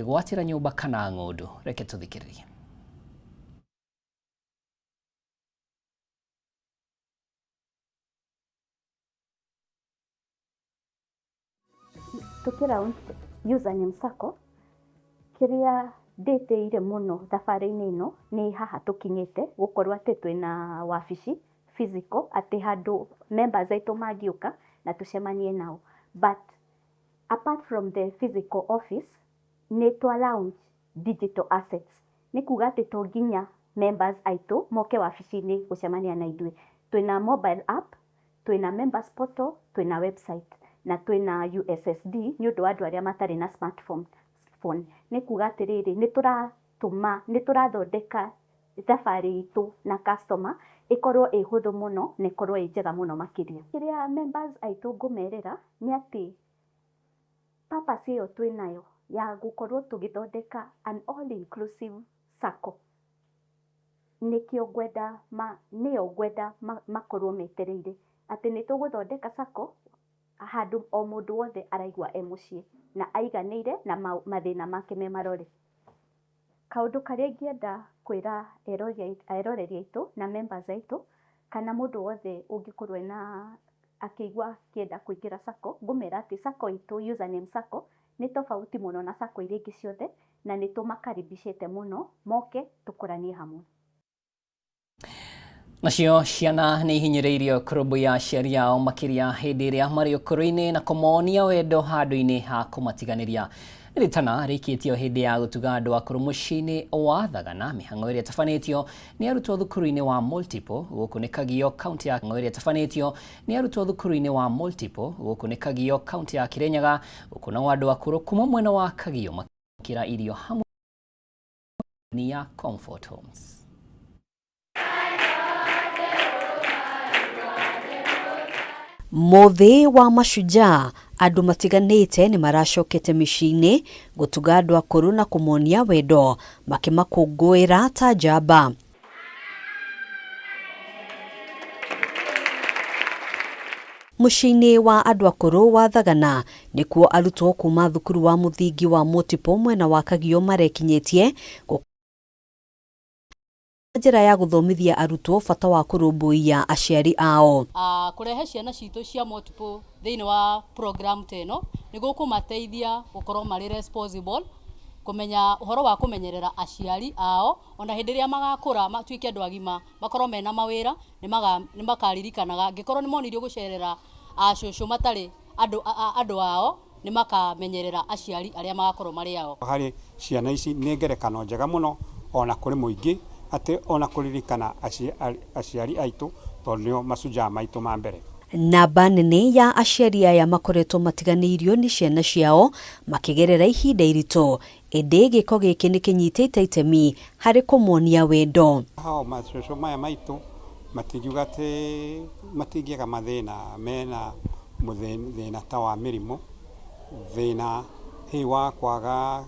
Kwĩgwatĩra nyũmba kana ng'ũndũ. Reke tũthikĩrĩrie. Tũkĩ launch Username Sacco, kĩrĩa ndĩtĩire mũno thabarĩ-inĩ ĩno nĩ haha tũkinyĩte, gũkorwo atĩ twĩna wabici physical, atĩ handũ members aitũ mangĩũka na tũcemanie nao. But apart from the physical office, nĩ twa launch digital assets. Nĩ kuga atĩ to nginya members aitũ moke wabici-inĩ gũcemania na ithuĩ. Twĩna mobile app, twĩna members portal, twĩna website na twĩna USSD nĩ ũndũ wa andũ arĩa matarĩ na smartphone. Phone. Nĩ kuga atĩrĩrĩ, nĩ tũratũma, nĩ tũrathondeka thabarĩ itũ na customer ĩkorwo ĩ hũthũ mũno na ĩkorwo ĩ njega mũno makĩria. Kĩrĩa members aitũ ngũmerĩra nĩ atĩ purpose ĩyo twĩnayo ya gũkorwo tũgĩthondeka an all inclusive sacco nĩkĩo ngwenda ma, nĩyo ngwenda makorwo metereire atĩ nĩ tũgũthondeka sacco handũ o mũndũ wothe araigua e mũciĩ na aiganĩire na mathĩna make me marore. Kaũndũ karĩa ingĩenda kwĩra eroreri aitũ na members aitũ kana mũndũ wothe ũngĩkorwo ena akĩigua akĩenda kũingĩra sacco, ngũmera atĩ sacco itũ Username Sacco nĩ tofauti mũno na sacco iria ingĩ ciothe na nĩ tũmakaribicĩte mũno moke tũkũranie hamwe. Nacio ciana nĩ ihinyĩrĩirio kũrũmbũiya aciari ao makĩria hĩndĩ ĩrĩa marĩ ũkũrũ-inĩ na kũmonia wendo handũ-inĩ ha kũmatiganĩria. Rĩtana rĩikĩtio hĩndĩ ya gũtuga andũ akũrũ mũciĩ-inĩ wa Thagana, mĩhang'o ĩrĩa ĩtabanĩtio nĩ arutwo thukuru-inĩ wa Multiple gũkũ nĩ Kagio kaunti ya mĩhang'o ĩrĩa ĩtabanĩtio nĩ arutwo thukuru-inĩ wa Multiple gũkũ nĩ Kagio kaunti ya Kirinyaga, gũkũ nao andũ akũrũ kuma mwena wa Kagio makĩra irio hamwe ya Comfort Homes. Mũthĩ wa mashujaa andũ matiganĩte nĩ maracokete mĩciĩ-inĩ gũtuga andũ akũrũ na kũmonia wendo makĩmakũngũĩra ta njamba. Mũciĩ-inĩ wa andũ akũrũ wa Thagana nĩkuo arutwo kuma thukuru wa mũthingi wa Multiple mwena wa Kagio marekinyĩtie njĩra ya gũthomithia arutwo bata wa kũrũmbũiya aciari ao. Kũrehe ciana citũ cia Multiple thĩinĩ wa program ta ĩno nĩ gũkũmateithia gũkorwo marĩ responsible, kũmenya ũhoro wa kũmenyerera aciari ao, ona hĩndĩ ĩrĩa magakũra matuĩke andũ agima makorwo mena mawĩra nĩ makaririkanaga angĩkorwo nĩ monirio gũcerera acũcũ matarĩ andũ ao nĩ makamenyerera aciari arĩa magakorwo marĩ ao. Harĩ ciana ici nĩ ngerekano njega mũno ona kũrĩ mũingĩ atĩ ona kũririkana aciari aitũ tondũ nĩo mashujaa maitũ ma mbere. Namba nene ya aciari aya makoretwo matiganĩirio nĩ ciana ciao makĩgerera ihinda iritũ, ĩndĩ gĩko gĩkĩ nĩ kĩnyitĩte itemi harĩ kũmonia wendo. Hao macũcũ maya maitũ matingiuga atĩ matingĩaga mathĩna, mena thĩna ta wa mĩrimũ, thĩna hihi wa kwaga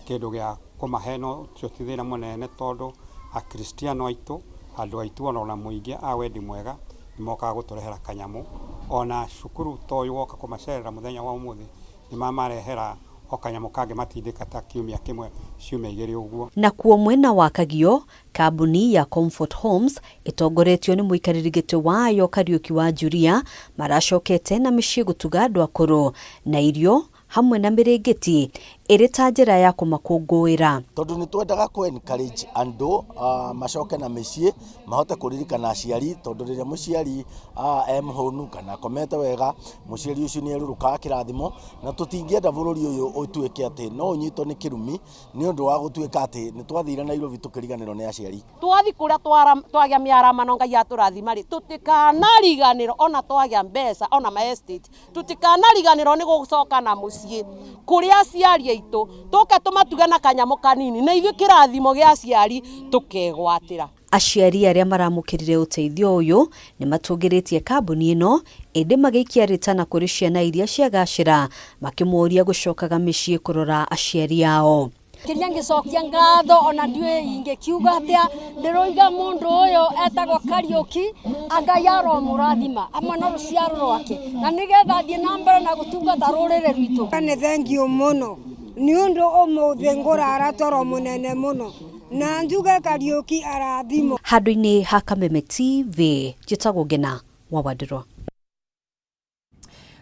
kĩndũ gĩa kũmahe, no ũcio ti thĩna mũnene tondũ akristiano aitũ, andũ aitũ ona mũingĩ a wendi mwega nĩ mokaga gũtũrehera kanyamũ, ona cukuru ta ũyũ woka kũmacerera mũthenya wa ũmũthĩ nĩ mamarehera o kanyamũ kangĩmatindĩka ta kiumia kĩmwe ciumia igĩrĩ ũguo. Nakuo mwena wa Kagio, kambuni ya Comfort Homes ĩtongoretio nĩ mũikarĩri gĩtĩ wayo Kariũki wa Juria maracokete na mĩciĩ gũtuga andũ akũrũ na irio hamwe na mĩrĩngĩti ĩrĩ ta njĩra ya kũmakũngũĩra. Tondũ nĩ twendaga kũ encourage andũ macoke na mĩciĩ mahote kũririkana aciari, tondũ rĩrĩa mũciari e mũhũnu kana akomete wega, mũciari ũcio nĩ erũrũkaga kĩrathimo, na tũtingĩenda bũrũri ũyũ ũtuĩke atĩ no ũnyitwo nĩ kĩrumi nĩ ũndũ wa gũtuĩka atĩ nĩ twathire Nairobi tũkĩriganĩrwo nĩ aciari. Twathi kũrĩa twagĩa mĩaramano Ngai atũrathima rĩ, tũtikanariganĩrwo ona twagĩa mbeca ona ma estate, tũtikanariganĩrwo nĩ gũcoka na mũciĩ kũrĩ aciari aitũ, tũke tũmatuge na kanyamũ kanini na ithuĩ kĩrathimo gĩa aciari tũkegwatĩra. Aciari arĩa maramũkĩrire ũteithio ũyũ nĩ matũngĩrĩtie kambuni ĩno ĩndĩ magĩikia rĩtana kũrĩ ciana iria ciagacĩra makĩmoria gũcokaga mĩciĩ kũrora aciari ao. Kĩrĩa ngĩcokia ngatho ona ndiũĩ ingĩkiuga atĩa, ndĩroiga mũndũ ũyũ etagwo Kariũki, Ngai aromũrathima hamwe na rũciaro rwake na nĩgetha athiĩ na mbere na gũtungata rũrĩrĩ rwitũ. Nĩ thengiũ mũno. Nĩ ũndũ ũmũthĩ ngũrara toro mũnene mũno na njuge Kariũki arathimwo. Handũ-inĩ ha Kameme TV, njĩtagwo Ngena wa Wandirwa.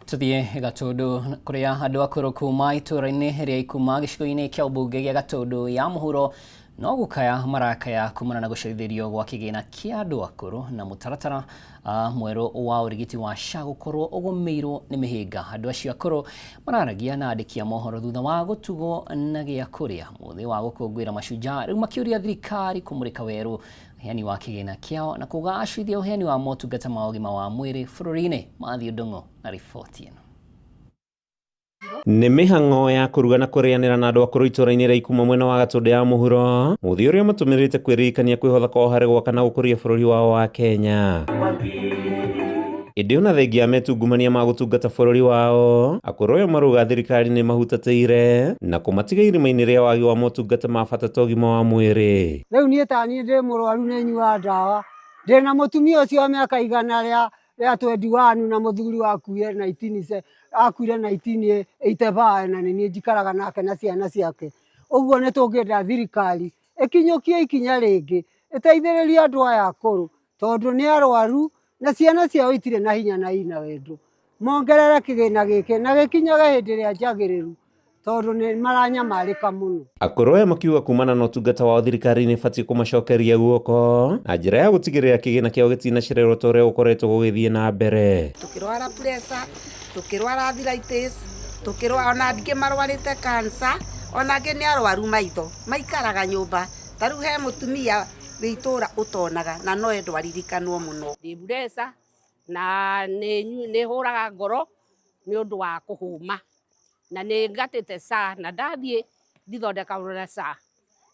Tuthiĩ Gatũndũ kũrĩa andũ akũrũ kuma itũũra-inĩ rĩa Ikuma gĩcigo-inĩ kĩa ũmbunge gĩa Gatũndũ ya mũhuro no gũkaya marakaya kumana na gũcerithĩrio gwa kĩgĩna kĩa andũ akũrũ na mũtaratara mwerũ wa ũrigiti wa SHA gũkorwo ũgũmĩirwo nĩ mĩhĩnga. Andũ acio akũrũ mararagia na andĩki a mohoro thutha wa gũtugwo na gĩa kũrĩa mũthĩ wa gũkũngũĩra Mashujaa, rĩu makĩũria thirikari kũmũrĩka werũ ũheani wa kĩgĩna kĩao na kũgacĩrithia ũheani wa motungata ma ũgima wa mwĩrĩ bũrũri-inĩ. Matthew Ndung'u na riboti ĩno. Nĩ mĩhang'o ya kũruga na kũrĩanĩra na andũ akũrũ itũũra-inĩ rĩa Ikuma mwena wa Gatũndũ ya mũhuro, mũthĩ ũrĩa matũmĩrĩte kwĩririkania kwĩhotha kwao harĩ gwaka na gũkũria bũrũri wao wa Kenya. Ĩndĩ ona thengia ya metungumania ma gũtungata bũrũri wao, akũrũ aya marauga thirikari nĩ mahutatĩire na kũmatiga irima-inĩ rĩa wagi wa motungata ma bata ta ũgima wa mwĩrĩ. Rĩu niĩ ta niĩ ndĩ mũrwaru nĩ nyuaga ndawa, ndĩna mũtumia ũcio wa mĩaka igana rĩa rĩa 21 na mũthuri wakuire akuire 1985 na nĩ niĩ njikaraga nake na ciana ciake. Ũguo nĩ tũngĩenda thirikari ĩkinyũkie ikinya rĩngĩ ĩteithĩrĩrie andũ aya akũrũ tondũ nĩ arwaru na ciana ciao itirĩ na hinya na ina wendo. Mongerere kĩgĩna gĩkĩ na gĩkinyage hĩndĩ ĩrĩa njagĩrĩru tondũ nĩ maranyamarĩka mũno. Akũrũ aya makiuga kumana na ũtungata wao thirikari nĩ ĩbatiĩ kũmacokeria guoko na njĩra ya gũtigĩrĩra kĩgĩna kĩao gĩtinacererwo ta ũrĩa gũkoretwo gũgĩthiĩ na mbere. Tũkĩrwara pressure, tũkĩrwara arthritis, tũkĩrwara ona angĩ marwarĩte cancer, ona angĩ nĩ arwaru maitho, maikaraga nyũmba. Ta rĩu he mũtumia wĩ itũra ũtonaga na no endwo aririkanwo mũno. Ndĩ pressure na nĩ hũraga ngoro nĩ ũndũ wa kũhũma na nĩ ngatĩte SHA na ndathiĩ ndithondekagwo na SHA,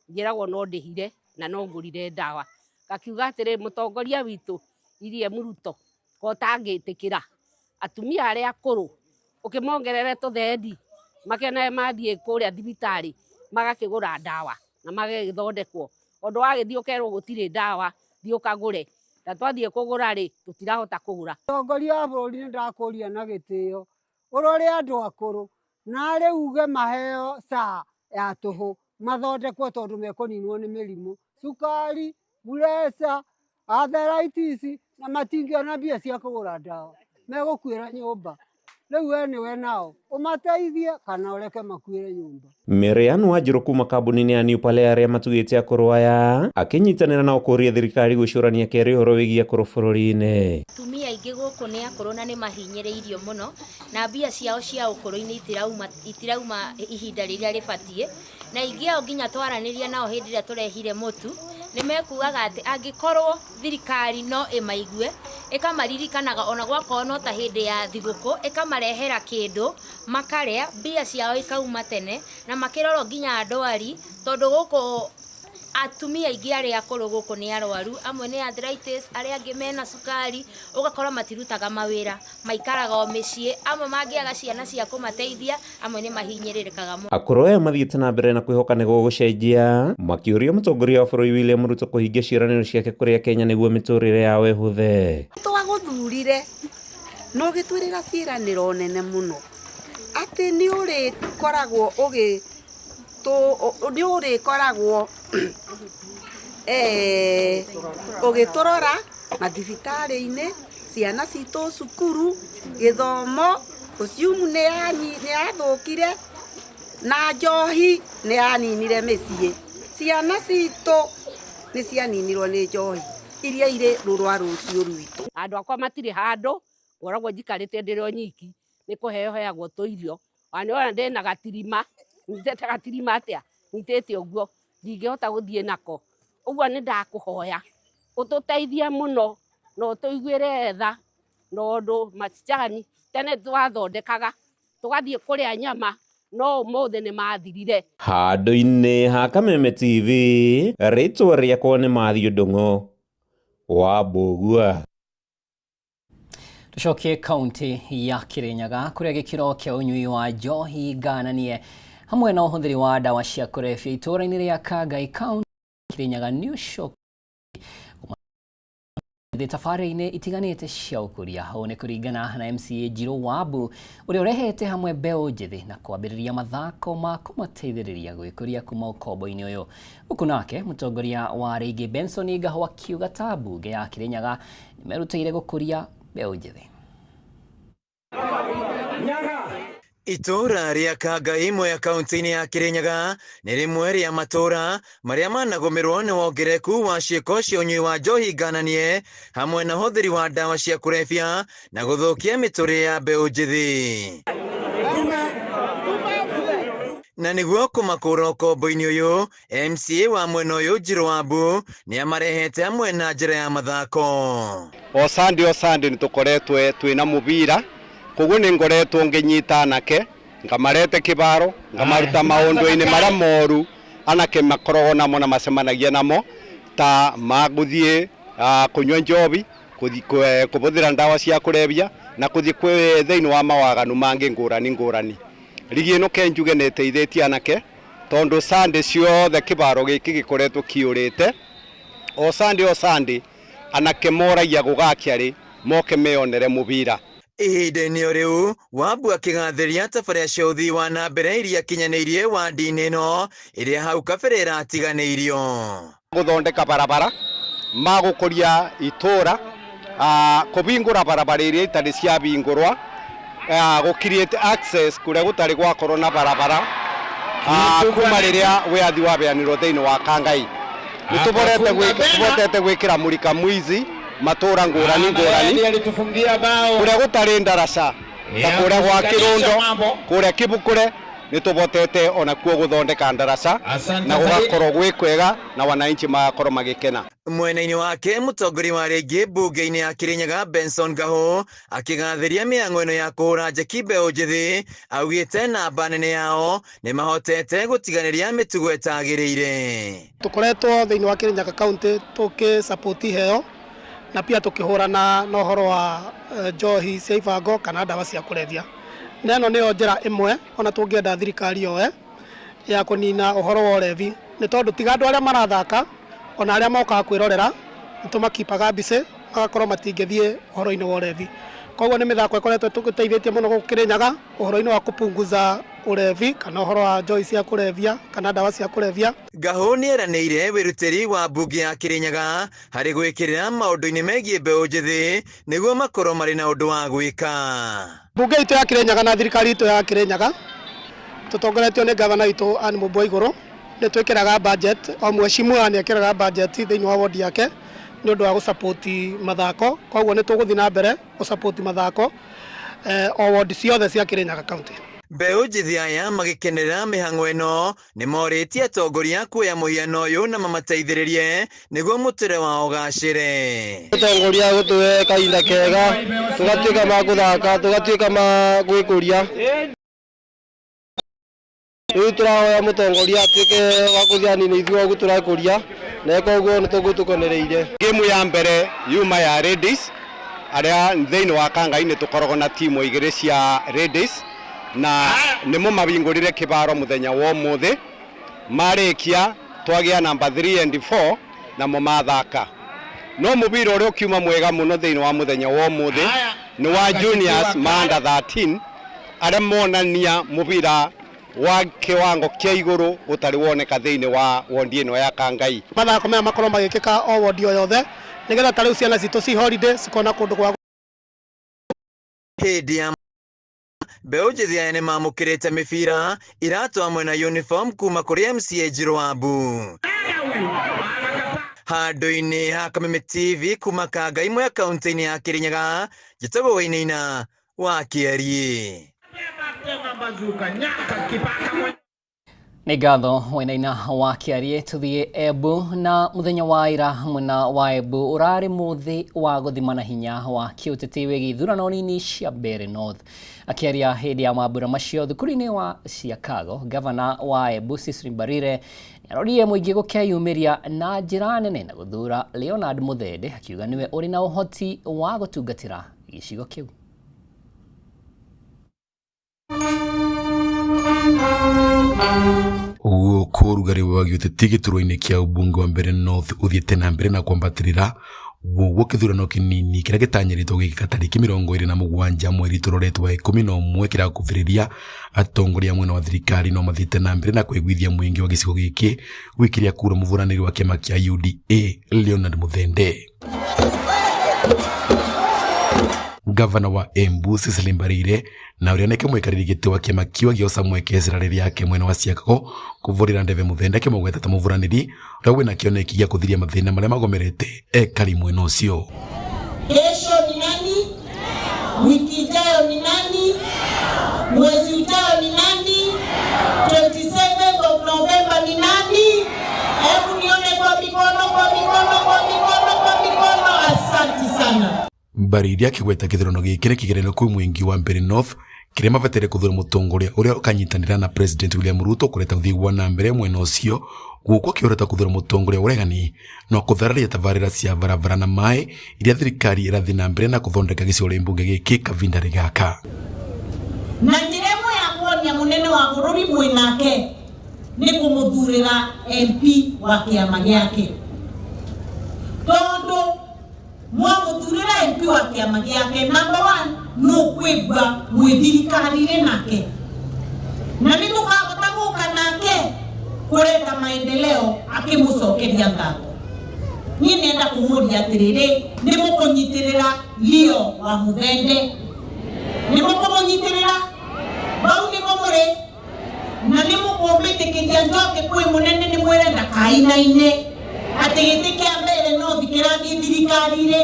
njĩragwo no ndĩhire na no ngũrire ndawa. Ngakiuga atĩrĩ, mũtongoria witũ William Ruto ko ũtangĩtĩkĩra atumia arĩa akũrũ ũkĩmongerere tũthendi makĩonae mathiĩ kũrĩa thibitarĩ magakĩgũra ndawa na magagĩthondekwo. Ũndũ wagĩthiĩ ũkerwo gũtirĩ ndawa, thiĩ ũkagũre, na twathiĩ kũgũra rĩ, tũtirahota kũgũra. Mũtongoria wa bũrũri nĩ ndakũria na gĩtĩo ũrore andũ akũrũ narĩ uge maheo SHA ya tũhũ mathondekwo tondũ mekũninwo nĩ mĩrimũ, cukari, pressure, arthritis na matingĩona mbia cia kũgũra ndawa, megũkuĩra nyũmba. Rĩu we nĩwe nao ũmateithie kana ũreke makuĩre nyũmba. Maryanne Wanjiru kuma kambuni-inĩ ya New Palais arĩa matugĩte akũrũ aya akĩnyitanĩra nao kũũria thirikari gwĩcũrania kerĩ ũhoro wĩgiĩ akũrũ bũrũri-inĩ. Atumia aingĩ gũkũ nĩ akũrũ na nĩ mahinyĩrĩirio mũno na mbia ciao cia ũkũrũ-inĩ itirauma ihinda rĩrĩa rĩbatiĩ, na aingĩ ao nginya twaranĩria nao hĩndĩ ĩrĩa tũrehire mũtu nĩ mekugaga atĩ angĩkorwo thirikari no ĩmaigue ĩkamaririkanaga ona gwakorwo no ta hĩndĩ ya thigũkũ ĩkamarehera kĩndũ makarĩa, mbia ciao ikauma tene na makĩrorwo nginya ndwari, tondũ gũkũ atumia aingĩ arĩa akũrũ gũkũ nĩ arwaru, amwe nĩ arthritis, arĩa angĩ mena cukari, ũgakora matirutaga mawĩra, maikaraga o mĩciĩ, amwe mangĩaga ciana cia kũmateithia, amwe nĩ mahinyĩrĩrĩkaga mũno. Akũrũ aya mathiĩte na mbere na kwĩhoka nĩ gũgũcenjia, makĩũria mũtongoria wa bũrũri William Ruto kũhingia ciĩranĩro ciake kũrĩ Akenya nĩguo mĩtũrĩre yao ĩhũthe. Twagũthurire na ũgĩtwĩrĩra ciĩranĩro nene mũno atĩ nĩ ũrĩkoragwo ũgĩ nĩ ũrĩkoragwo ũgĩtũrora mathibitarĩ-inĩ, ciana citũ cukuru, gĩthomo, ũciumu nĩ yathũkire na njohi nĩ yaninire mĩciĩ. Ciana citũ nĩ cianinirwo nĩ njohi iria irĩ rũrwa rũciũ rwitũ. Andũ akwa matirĩ handũ, ngoragwo njikarĩte ndĩrĩ o nyiki, nĩ kũheo heagwo tũirio. Ona nĩ wona ndĩna gatirima, nyitĩte gatirima atĩa, nyitĩte ũguo, ndingĩhota gũthiĩ nako. Ũguo nĩ ndakũhoya ũtũteithie mũno na ũtũiguĩre tha, tondũ macani tene twathondekaga tũgathiĩ kũrĩa nyama, no ũmũthĩ nĩ mathirire. Handũ-inĩ ha Kameme TV, rĩtwa rĩakwa nĩ Matthew Ndung'u wa Mbũgua. Tucokie kaunti ya Kirinyaga kuria gĩkĩro kĩa ũnyui wa njohi ngananie hamwe na ũhũthĩri wa ndawa cia kũrebia itũũra-inĩ rĩa Kangai, kaunti ya Kirinyaga nĩ ũcoki. Njĩthĩ tabarĩra-inĩ itiganĩte cia ũkũria. Ũũ nĩ kũringana na MCA Njirũ Wambu ũrĩa ũrehete hamwe mbeũ njĩthĩ na kwambĩrĩria mathako ma kũmateithĩrĩria gwĩkũria kuma ũkombo-inĩ ũyũ. Gũkũ nake mũtongoria wa rĩngĩ Benson Ngahũ akiuga ta mbunge ya Kĩrĩnyaga nĩmerutĩire gũkũria mbeũ njĩthĩ. Itũũra rĩa Kangai Mwea kaunti-inĩ ya Kĩrĩnyaga nĩ rĩmwe rĩa matũũra marĩa managũmĩrwo nĩ wongerereku wa ciĩko cia ũnyui wa njohi ngananie hamwe na ũhũthĩri wa ndawa cia kũrebia na gũthũkia mĩtũrĩre ya mbeũ njĩthĩ. Na nĩguo kũmakũra ũkombo-inĩ ũyũ, MCA wa mwena ũyũ Njirũ Wambu nĩ amarehete hamwe na njĩra ya mathako. O Sunday o Sunday nĩ tũkoretwo twĩna mũbira, koguo nĩ ngoretwo ngĩnyita anake ngamarete kĩbaro, ngamaruta maũndũ-inĩ marĩa moru anake makoragwo namo na macemanagia namo ta ma gũthiĩ kũnyua njobi, kũhũthĩra ndawa cia kũrebia na kũthiĩ thĩinĩ wa mawaganu mangĩ ngũrani ngũrani. Rigi ĩno ke njuge nĩ ĩteithĩtie anake tondũ Sunday ciothe kĩbaro gĩkĩ gĩkoretwo kĩiyũrĩte. O Sunday o Sunday anake moragia gũgakĩa rĩ moke meyonere mũbira. Ihinda-inĩ o rĩu, Wambu akĩgathĩrĩria tabarĩra cia ũthii wa na mbere iria akinyanĩirie wandi-inĩ ĩno ĩrĩa hau kabere ĩratiganĩirio. Gũthondeka barabara, ma gũkũria itũra, kũbingũra barabara iria itarĩ ciabingũrwa, gũ create access kũrĩa gũtarĩ gwakorwo na barabara kuma rĩrĩa wĩyathi wabeanirwo thĩinĩ wa Kangai. Nĩ tũbotete gwĩkĩra mũrika mwizi matũra ngũrani ngũrani kũrĩa gũtarĩ ndaraca ta kũrĩa gwa Kĩrũndo, kũrĩa Kĩbukũre, nĩ tũbotete onakuo gũthondeka ndaraca na gũgakorwo gwĩ kwega na wananchi magakorwo magĩkena. Mwena-inĩ wake mũtongoria wa rĩngĩ mbunge-inĩ ya Kĩrĩnyaga Benson Ngahũ akĩgathĩria mĩhang'o ĩno ya kũhũra njeki mbeũ njĩthĩ augĩte namba nene yao nĩ mahotete gũtiganĩria mĩtugo ĩtagĩrĩire. Tũkoretwo thĩinĩ wa Kĩrĩnyaga County tũkĩ support iheo na pia tũkĩhũrana na ũhoro wa njohi cia ibango kana ndawa cia kũrebia. Na ĩno nĩyo njĩra ĩmwe ona tũngĩenda thirikari yoe ya kũnina ũhoro wa ũrevi, nĩ tondũ tiga andũ arĩa marathaka ona arĩa mokaga kwĩrorera nĩ tũmakipaga busy magakorwo matingĩthiĩ ũhoro-inĩ wa ũrevi. Koguo nĩ mĩthako ĩkoretwo ĩtũteithĩtie mũno gũkũ Kĩrĩnyaga ũhoro-inĩ wa kũpunguza ũrevi kana ũhoro wa njohi cia kũrebia kana ndawa cia kũrebia. Ngahũ nĩ eranĩire wĩrutĩri wa mbunge ya Kĩrĩnyaga harĩ gwĩkĩrĩra maũndũ-inĩ megiĩ mbeũ njĩthĩ nĩguo makorwo marĩ na ũndũ wa gwĩka. Mbunge itũ ya Kĩrĩnyaga na thirikari itũ ya Kĩrĩnyaga tũtongoretio nĩ gavana witũ Anne Mũmbua Igũrũ nĩ twĩkĩraga budget, o mheshimiwa nĩ ekĩraga budget thĩinĩ wa ward yake nĩ ũndũ wa gũ support mathako, koguo nĩ tũgũthiĩ na mbere gũ support mathako o ward ciothe cia Kĩrĩnyaga County. Mbeũ njĩthĩ aya magĩkenerera mĩhang'o ĩno nĩ morĩtie atongoria kuoya mũhiano ũyũ na mamateithĩrĩrie nĩguo mũtũrĩre wao ũgacĩre. Mũtongoria gũtũhe kahinda kega tũgatuĩka ma gũthaka tũgatuĩka ma gwĩkũria. Rĩu tũrahoya mũtongoria atuĩke wa gũthiĩ anine ithuĩ ũguo tũrakũria na eka ũguo nĩ tũguo tũkenereire. Game ya mbere yuma ya ladies arĩa thĩinĩ wa Kangai nĩ tũkoragwo na timu igĩrĩ cia ladies na nĩmo mabingũrire kĩbaro mũthenya wa ũmũthĩ marĩkia twagĩa namba 3 and 4 namo mathaka. No mũbira ũrĩa ũkiuma mwega mũno thĩinĩ wa mũthenya wa ũmũthĩ nĩ wa juniors ma under 13 arĩa monania mũbira wa kiwango kĩa igũrũ ũtarĩ woneka thĩinĩ wa wondi ĩno ya Kangai. Mathako maya makorwo magĩkĩka o wondi o yothe nĩgetha ta rĩu ciana citũ ci holiday cikona kũndũ gwa hĩndĩ ya mbeũ njĩthĩ aya nĩ mamũkĩrĩte mĩbira iratũ hamwe na uniform kuma kũrĩ MCA Njirũ Wambu. Handũ-inĩ ha Kameme TV kuma Kangai Mwea kaunti-inĩ ya Kĩrĩnyaga, njĩtagwo Wainaina wa Kĩariĩ. Nĩ ngatho Wainaina wa Kĩariĩ. Tũthiĩ Embu na mũthenya wa ira mwena wa Embu ũrarĩ mũthĩ wa gũthimana hinya wa kĩũteti wĩgiĩ ithurano nini cia Mbeere North. Akĩaria hĩndĩ ya mambura macio thukuru-inĩ wa Chicago, gavana wa Embu Cecily Mbarire nĩaroririe mũingĩ gũkeyumĩria na njĩra nene na gũthura Leonard Muthende, akiuga nĩwe ũrĩ na ũhoti wa gũtungatĩra gĩcigo kĩu. Gũkũ ũrugarĩ wa gĩũteti gĩturwa-inĩ kĩa ũmbunge wa Mbeere North ũthiĩte na mbere na kwambatĩrĩra. Guoguo kĩthurano kĩnini kĩrĩa gĩtanyĩrĩtwo gwĩkĩka tarĩki 27 mweri tũroretwo wa 11 kĩrakuhĩrĩria, atongoria a mwena wa thirikari no mathiĩte na mbere na kũiguithia mũingĩ wa gĩcigo gĩkĩ gwĩkĩria kura mũvũranĩri wa kĩama kĩa UDA Leonard Muthende. Gavana wa Embu Cecily Mbarire na ũrĩa nĩke mũikarĩri gĩtĩ wa kĩama kĩu agĩoca mweke icera rĩake mwena wa Siakago kũvũrĩra ndebe Muthende akĩmũgweta ta mũvũranĩri ũrĩa wĩna kĩoneki gĩa kũthiria mathĩna marĩa magomerete ekari mwena ũcio. Kesho ni nani? Wiki ijayo ni nani? Mwezi ujao ni nani? 27th of November ni nani? Hebu nione kwa mikono, kwa mikono, kwa mikono, kwa mikono. Asante sana. Mbarire akĩgweta gĩthurano gĩkĩ nĩ kĩgeranio kwĩ mũingĩ wa Mbeere North kĩrĩa mabataire kũthura mũtongoria ũrĩa ũkanyitanĩra na President William Ruto kũreta ũthii wa na mbere mwena ũcio gũkũ akĩhoreta kũthura mũtongoria wa ũregani no kũthararia tabarĩra cia barabara na maĩ iria thirikari ĩrathiĩ na mbere na kũthondeka gĩcigo rĩa mbunge gĩkĩ kavindarĩ gaka. Na njĩra ĩmwe ya kuonia mũnene wa bũrũri mwĩnake nĩ kũmũthurĩra MP wa kĩama gĩake, tondũ mwamũthurĩra MP wa kĩama gĩake, number one, nũkwĩgua mwĩ thirikari-inĩ nake, na nĩ tũkahota gũka nake kũreta maendeleo akĩmũcokeria ngatho. Niĩ nenda kũmũria atĩrĩrĩ, nĩ mũkũnyitĩrĩra Leo wa Muthende? Nĩ mũkũmũnyitĩrĩra? Bau nĩho mũrĩ? Na nĩ mũkũmbĩtĩkĩria njoke kwĩ mũnene nĩ mwĩre ndakainaine atĩ gĩtĩ kĩa mbere no thikĩrathiĩ thirikari-rĩ.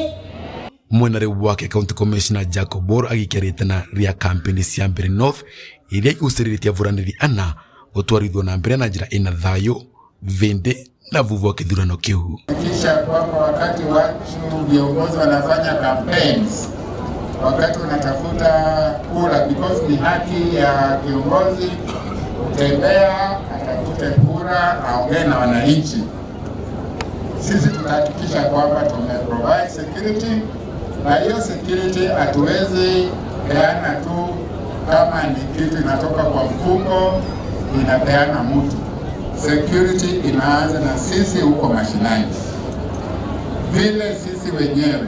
Mwena rĩu wake County Commissioner Jacob Bor agĩikia rĩtana rĩa kampeni cia Mbeere North iria igucĩrĩrĩtie avuranĩri ana gũtwarithwo na mbere na njĩra ĩna thayũ vĩndĩ na vuvu wa kĩthurano kĩu. Kisha kwamba wakati watu viongozi wanafanya campaigns, wakati wanatafuta kura, because ni haki ya kiongozi kutembea atafute kura, aongee na wananchi. Sisi tutahakikisha kwamba tume provide security, na hiyo security hatuwezi peana tu kama ni kitu inatoka kwa mfuko inapeana mtu. Security inaanza na sisi huko mashinani. Vile sisi wenyewe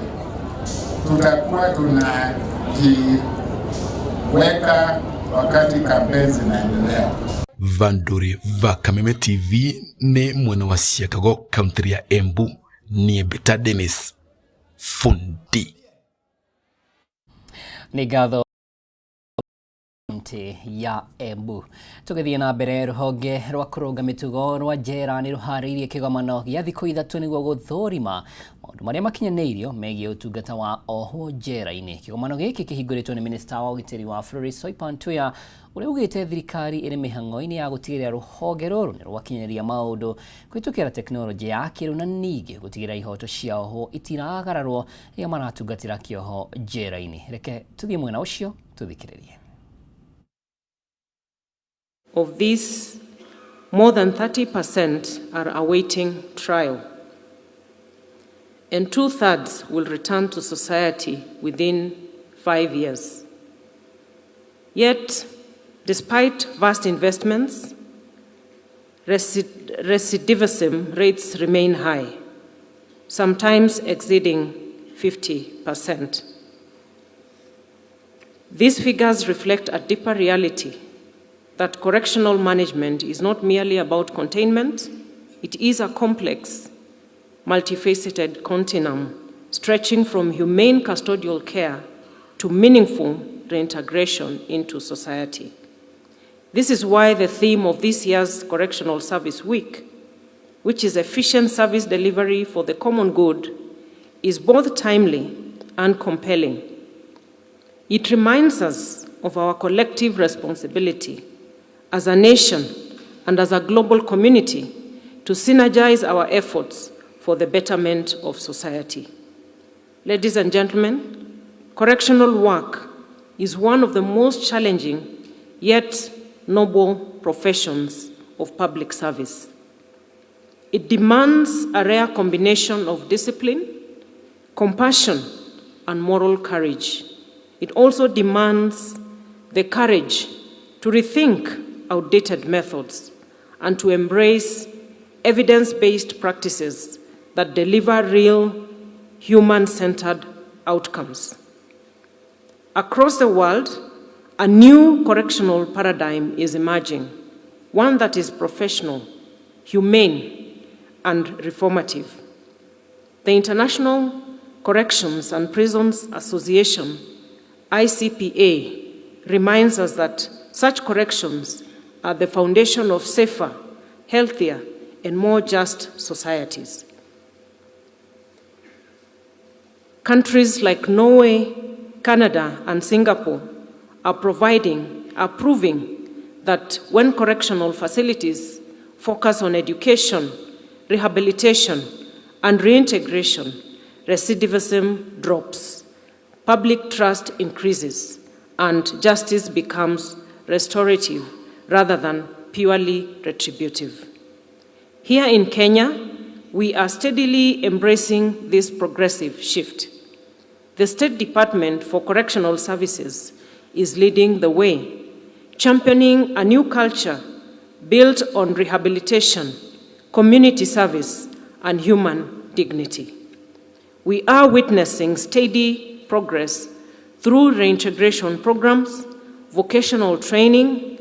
tutakuwa tunajiweka wakati kampeni zinaendelea. Vanduri va Kameme TV nĩ mwena wa Siakago kaunti ya Embu niĩ Mbita Dennis Fundi. Nĩ ngatho kaunti ya Embu. Tũgĩthiĩ na mbere, rũhonge rwa kũrũnga mĩtugo rwa njera nĩ rũharĩirie kĩgomano gĩa thikũ 3 nĩguo gũthũrima maũndũ marĩa makinyanĩirio megiĩ ũtungata wa ohwo njera-inĩ. Kĩgomano gĩkĩ kĩhingũrĩtwo nĩ minista wa ũgitĩri wa bũrũri Soipan Tuya, ũrĩa ugĩte thirikari ĩrĩ mĩhang'o-inĩ ya gũtigĩrĩra rũhonge rũrũ nĩ rwakinyanĩria maũndũ kũhĩtũkĩra tekinoronjĩ ya kĩrĩu na ningĩ gũtigĩrĩra ihoto cia ohwo itiragararwo rĩrĩa maratungatĩra kĩoho njera-inĩ. Reke tũthiĩ mwena ũcio tũthikĩrĩrie. Of these, more than 30% are awaiting trial, and 2/3 will return to society within 5 years. Yet, despite vast investments, recidivism rates remain high, sometimes exceeding 50%. These figures reflect a deeper reality that correctional management is not merely about containment, it is a complex, multifaceted continuum stretching from humane custodial care to meaningful reintegration into society. This is why the theme of this year's Correctional Service Week, which is efficient service delivery for the common good, is both timely and compelling. It reminds us of our collective responsibility as a nation and as a global community to synergize our efforts for the betterment of society. Ladies and gentlemen, correctional work is one of the most challenging yet noble professions of public service. It demands a rare combination of discipline, compassion, and moral courage. It also demands the courage to rethink outdated methods and to embrace evidence-based practices that deliver real human centered outcomes. Across the world, a new correctional paradigm is emerging, one that is professional, humane, and reformative. The International Corrections and Prisons Association, ICPA, reminds us that such corrections are the foundation of safer, healthier, and more just societies. Countries like Norway, Canada, and Singapore are providing, are proving that when correctional facilities focus on education, rehabilitation, and reintegration, recidivism drops, public trust increases, and justice becomes restorative rather than purely retributive. Here in Kenya, we are steadily embracing this progressive shift. The State Department for Correctional Services is leading the way, championing a new culture built on rehabilitation, community service, and human dignity. We are witnessing steady progress through reintegration programs, vocational training,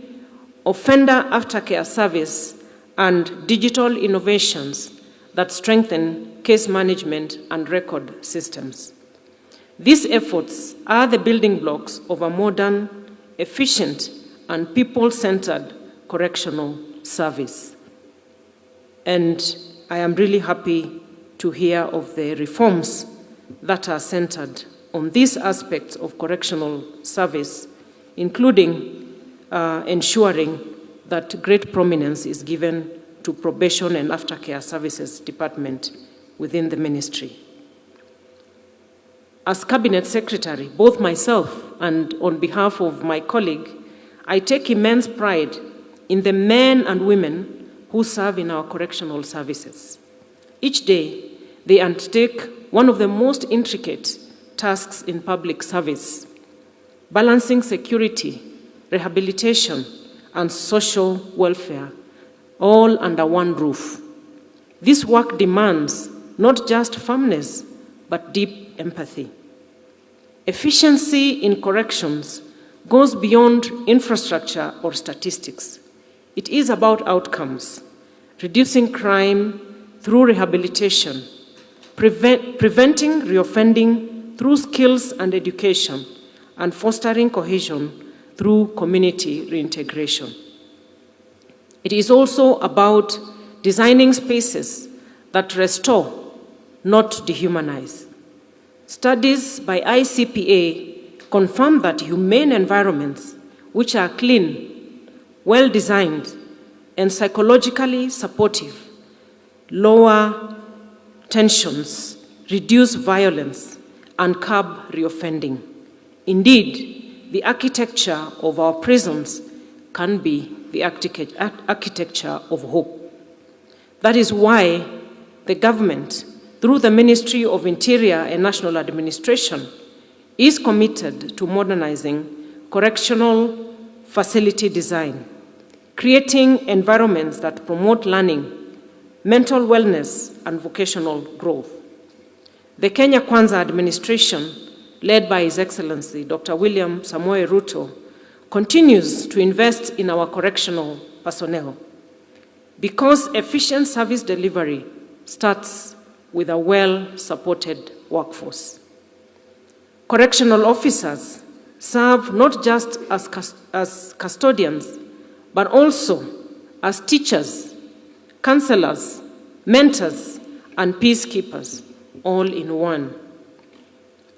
offender aftercare service, and digital innovations that strengthen case management and record systems. These efforts are the building blocks of a modern, efficient, and people centered correctional service. And I am really happy to hear of the reforms that are centered on these aspects of correctional service, including ensuring that great prominence is given to probation and aftercare services department within the ministry. As Cabinet Secretary, both myself and on behalf of my colleague, I take immense pride in the men and women who serve in our correctional services. Each day, they undertake one of the most intricate tasks in public service, balancing security, rehabilitation, and social welfare, all under one roof. This work demands not just firmness, but deep empathy. Efficiency in corrections goes beyond infrastructure or statistics. It is about outcomes, reducing crime through rehabilitation, preventing reoffending through skills and education, and fostering cohesion through community reintegration. It is also about designing spaces that restore, not dehumanize. Studies by ICPA confirm that humane environments, which are clean, well designed, and psychologically supportive, lower tensions, reduce violence, and curb reoffending. Indeed, the architecture of our prisons can be the architecture of hope. That is why the government, through the Ministry of Interior and National Administration, is committed to modernizing correctional facility design, creating environments that promote learning, mental wellness, and vocational growth. The Kenya Kwanza administration, led by His Excellency Dr. William Samoei Ruto, continues to invest in our correctional personnel because efficient service delivery starts with a well supported workforce. Correctional officers serve not just as custodians, but also as teachers, counselors, mentors, and peacekeepers, all in one.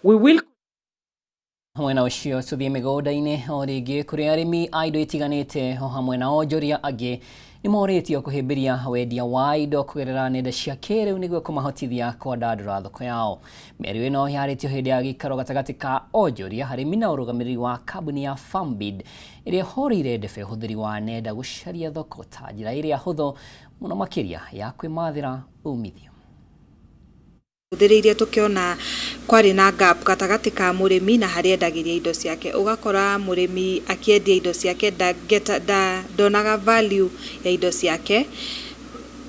We will Mwena ũcio tũthiĩ mĩgũnda-inĩ o rĩngĩ kũrĩ arĩmi a indo itiganĩte o hamwe na onjoria angĩ nĩ morĩtio kũhĩmbĩria wendia wa indo kũgerera nenda cia kĩrĩu nĩguo kũmahotithia kwandandũra thoko yao. Mĩario ĩno yarĩtio hĩndĩ ya gĩikaro gatagatĩ ka onjoria, arĩmi na ũrũgamĩrĩri wa kambuni ya Farmbid ĩrĩa ĩhũrĩire ndebe ũhũthĩri wa nenda gũcaria thoko ta njĩra ĩrĩa hũthũ mũno makĩria ya kwĩmathĩra umithio. Hũthĩrĩirie tũkĩona kwarĩ na gap gatagatĩ ka mũrĩmi na harĩa endagĩria indo ciake. Ũgakora mũrĩmi akĩendia indo ciake ndonaga value ya indo ciake.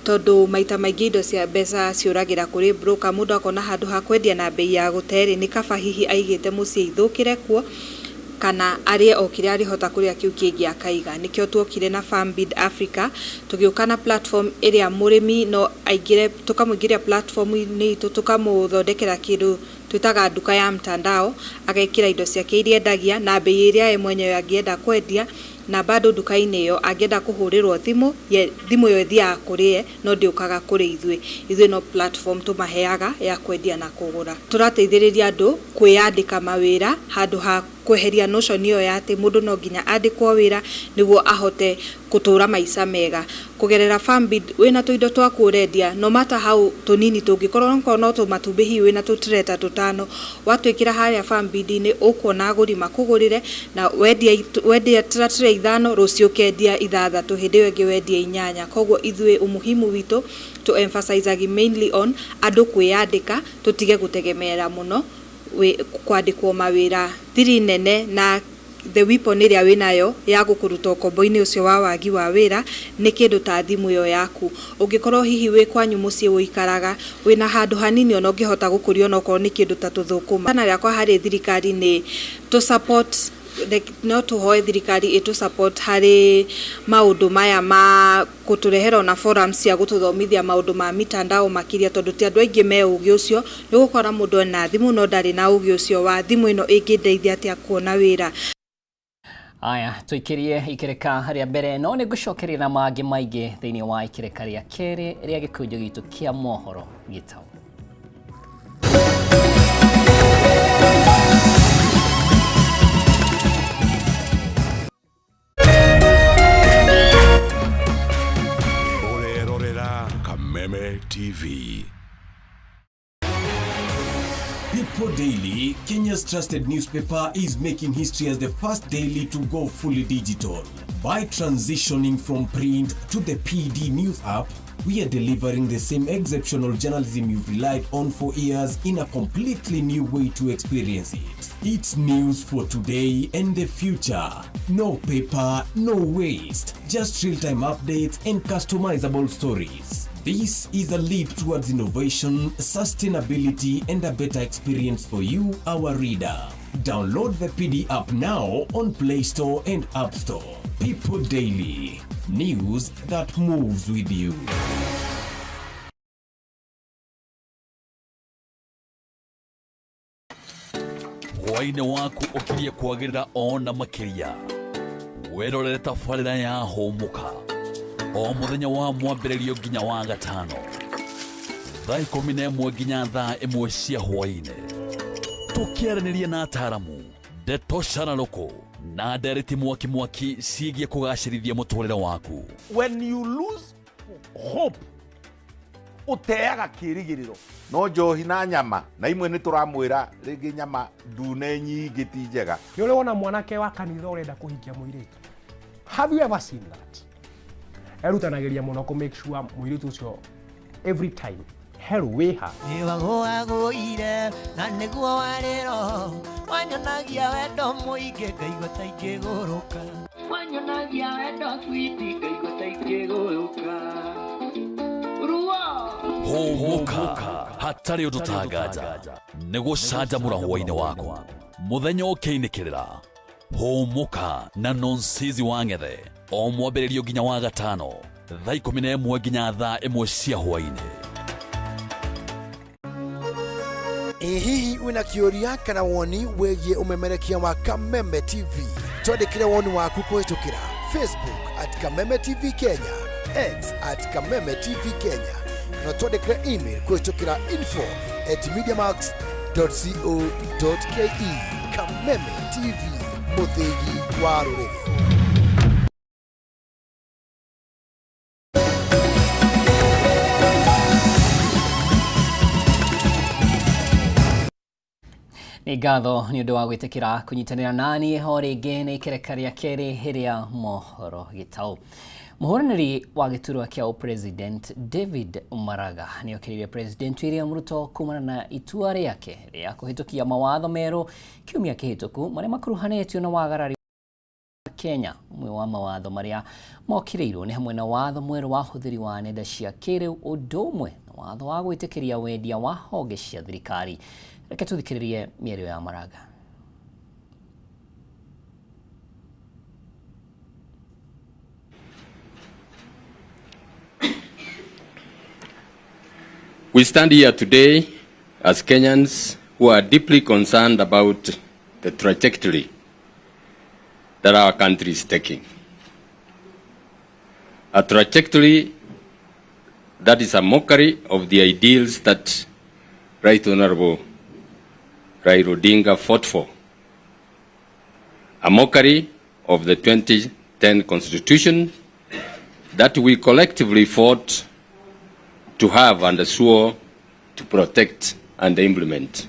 Tondũ maita maingĩ indo cia mbeca ciũragĩra kũrĩ broker, mũndũ akona handũ ha kwendia na mbei ya gũte rĩ, nĩ kaba hihi aigĩte mũciĩ ithũkĩre kuo, kana arĩe o kĩrĩa arĩhota kũrĩa kĩu kĩngĩ akaiga. Nĩkĩo tuokire na FarmBid Africa, tũgĩũka na platform ĩrĩa mũrĩmi no aingĩre, tũkamũingĩria platform-inĩ itũ, tũkamũthondekera kĩndũ twĩtaga nduka ya mtandao, agekĩra indo ciake iria endagia na mbei ĩrĩa ye mwenyewe angĩenda kwendia, na bado nduka-inĩ ĩyo angĩenda kũhũrĩrwo thimũ, ye thimũ ĩyo ĩthiaga kũrĩ ye no ndĩũkaga kũrĩ ithuĩ. Ithuĩ no platform tũmaheaga ya kwendia na kũgũra. Tũrateithĩrĩria andũ kwĩyandĩka mawĩra handũ ha kweheria notion ĩyo ya atĩ mũndũ no nginya andĩkwo wĩra nĩguo ahote gũtũra maica mega. Kũgerera FarmBid wĩna tũindo twaku ũrendia no matter how tũnini tũngĩkorwo, okorwo no tũmatumbĩ hihi wĩna tũtray ta tũtano, watwĩkĩra harĩa FarmBid-inĩ ũkuona agũri makũgũrĩre, na wendia wendia tray ithano, rũciũ ũkendia ithathatũ, hĩndĩ ĩyo ĩngĩ wendie inyanya. Koguo ithuĩ umuhimu witũ tũ emphasize mainly on andũ kwĩyandĩka, tũtige gũtegemeera mũno kwandĩkwo mawĩra. Thiri nene na the weapon ĩrĩa wĩnayo ya gũkũruta ũkombo-inĩ ũcio wa wagi wa wĩra nĩ kĩndũ ta thimũ ĩyo yaku. Ũngĩkorwo hihi wĩ kwanyu mũciĩ ũikaraga wĩna handũ hanini ona ũngĩhota gũkũria onokorwo nĩ kĩndũ ta tũthũkũma. Kana rĩakwa harĩ thirikari nĩ tũ support, no tũhoe thirikari ĩtũ support harĩ maũndũ maya ma gũtũrehera ona forums cia gũtũthomithia maũndũ ma mitandao makĩria, tondũ ti andũ aingĩ me ũgĩ ũcio. Nĩ ũgũkora mũndũ ena thimũ no ndarĩ na ũgĩ ũcio wa thimũ ĩno ĩngĩndeithia atĩa kuona wĩra. Aya, tũikĩrie ikĩrĩka rĩa mbere, no nĩ ngũcokeria na mangĩ maingĩ thĩinĩ wa ikĩrĩka rĩa kerĩ rĩa gĩkũnjo gitũ kĩa mohoro gĩtaũ. Ũrerorera Kameme TV. People Daily, Kenya's trusted newspaper, is making history as the first daily to go fully digital. By transitioning from print to the PD News app, we are delivering the same exceptional journalism you've relied on for years in a completely new way to experience it. It's news for today and the future. No paper, no waste. Just real-time updates and customizable stories. This is a leap towards innovation, sustainability, and a better experience for you, our reader. Download the PD app now on Play Store and App Store. People Daily, news that moves with you. Hwaĩ-inĩ waku ũkirie kwagĩrĩra ona makĩria. Wĩrorere tabarĩra ya Hũmũka o mũthenya wa mwambĩrĩrio nginya wa gatano thaa 11 nginya thaa 1 cia hwaĩ-inĩ, tũkĩaranĩria na ataramu, ndeto cararũkũ na ndereti mwaki mwaki ciĩgiĩ kũgacĩrithia mũtũrĩre waku. When you lose hope, ũteaga kĩrĩgĩrĩro. No njohi na nyama na imwe nĩ tũramwĩra rĩngĩ nyama ndune nyingĩ ti njega. Nĩ ũrĩ wona mwanake wa kanitha ũrenda kũhikia mũirĩtu? Have you ever seen that? Erutanagĩria mũno kũ make sure mũirĩtu ũcio every time herũ wĩha. Nĩwagũagũire na nĩguo warĩro wanyonagia wendo mũingĩ ngaigua ta ingĩgũrũka, wanyonagia wendo switi ngaigua ta ingĩgũrũka ruo. Hũmũka hatarĩ ũndũ tanganja nĩ gũcanjamũra hwaĩ-inĩ waku mũthenya ũkĩinĩkĩrĩra. Hũmũka na Nonsizi wa Ng'ethe o mwambĩrĩrio nginya wa gatano thaa 11 nginya thaa 1 cia hwaĩ-inĩ. Ĩ hihi wĩna kĩũria kana woni wĩgiĩ ũmemerekia wa Kameme TV? Twandĩkĩre woni waku kũhĩtũkĩra Facebook at Kameme TV Kenya, X at Kameme TV Kenya, kana twandĩkĩre email kũhĩtũkĩra info at mediamax.co.ke. Kameme TV, mũthĩgi wa rũrĩrĩ. Nĩ ngatho nĩ ũndũ wa gwĩtĩkĩra kũnyitanĩra naniĩ ho rĩngĩ nĩ ikereka rĩa kerĩ rĩa mohoro gĩtaũ. Mũhũranĩri wa gĩturwa kĩa ũpresident David Maraga nĩ okĩrĩire President William Ruto kumana na itua rĩake rĩa kũhĩtũkia mawatho merũ kiumia kĩhĩtũku marĩa makuruhanĩtio na wagarari Kenya. Ũmwe wa mawatho marĩa mokĩrĩirwo nĩ hamwe na watho mwerũ wa ũhũthĩri wa nenda cia kĩrĩu, ũndũ ũmwe na watho wa gwĩtĩkĩria wendia wa honge cia thirikari. Reke tũthikĩrĩrie mĩario ya Maraga. We stand here today as Kenyans who are deeply concerned about the trajectory that our country is taking. A trajectory that is a mockery of the ideals that Right Honorable Raila Odinga fought for. A mockery of the 2010 Constitution that we collectively fought to have and swore to protect and implement.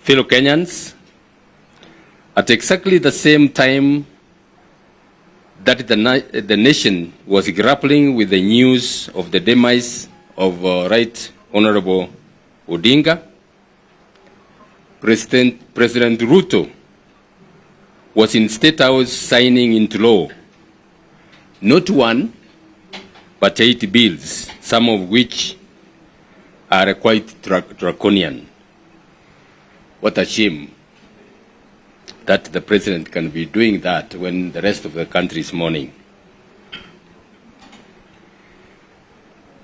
Fellow Kenyans, at exactly the same time that the nation was grappling with the news of the demise of Right Honorable Odinga, President Ruto was in State House signing into law not one, but 8 bills, some of which are quite draconian. What a shame that the president can be doing that when the rest of the country is mourning.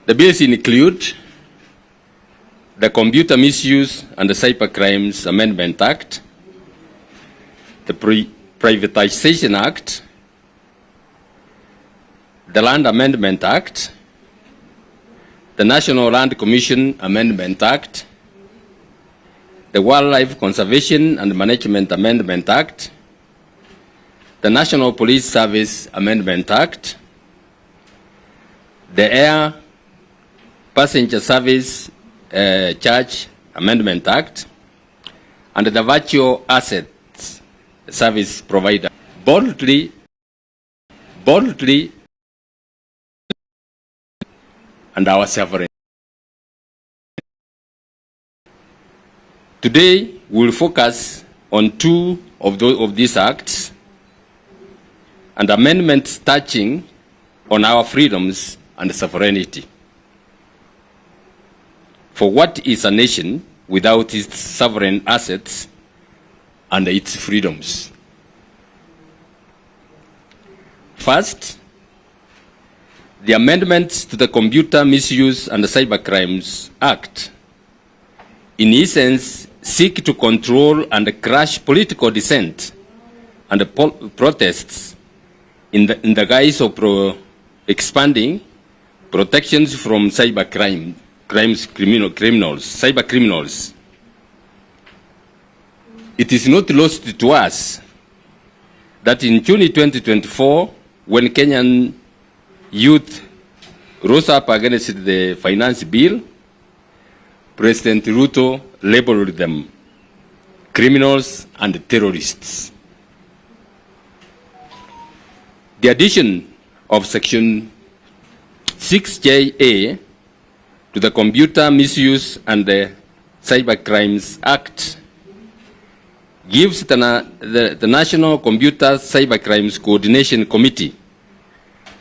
The bills include the Computer Misuse and the Cyber Crimes Amendment Act, the Privatization Act, the Land Amendment Act, the National Land Commission Amendment Act, the Wildlife Conservation and Management Amendment Act, the National Police Service Amendment Act, the Air Passenger Service Charge Amendment Act, and the Virtual Assets Service Provider. Boldly, boldly, and our sovereignty. Today, we will focus on 2 of these acts and amendments touching on our freedoms and sovereignty. For what is a nation without its sovereign assets and its freedoms? First, the amendments to the Computer Misuse and Cyber Crimes Act, in essence, seek to control and crush political dissent and protests in the guise of expanding protections from cyber crime, crimes, criminal, criminals, cyber criminals. It is not lost to us that in June 2024, when Kenyan youth rose up against the finance bill, President Ruto labeled them criminals and terrorists. The addition of Section 6JA to the Computer Misuse and the Cyber Crimes Act gives the National Computer Cyber Crimes Coordination Committee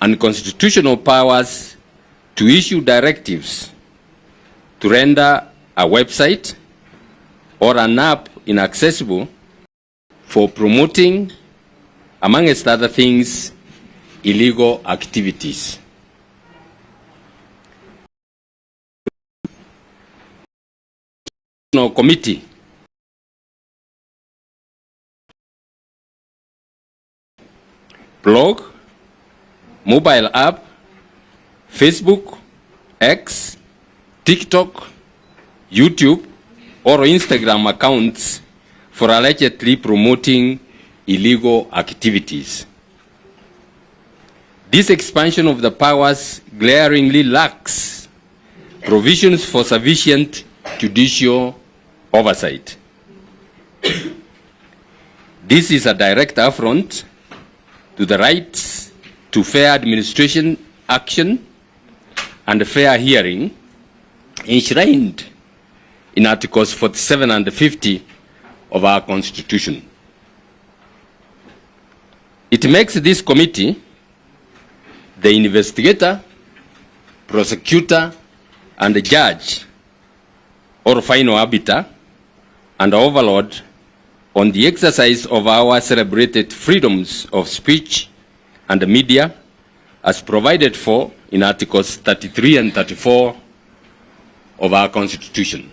and constitutional powers to issue directives to render a website or an app inaccessible for promoting, amongst other things, illegal activities. National Committee blog, mobile app, Facebook, X, TikTok, YouTube, or Instagram accounts for allegedly promoting illegal activities. This expansion of the powers glaringly lacks provisions for sufficient judicial oversight. This is a direct affront to the rights to fair administration action and fair hearing enshrined in Articles 47 and 50 of our Constitution. It makes this committee the investigator, prosecutor, and judge, or final arbiter and overlord on the exercise of our celebrated freedoms of speech and media as provided for in Articles 33 and 34 of our Constitution.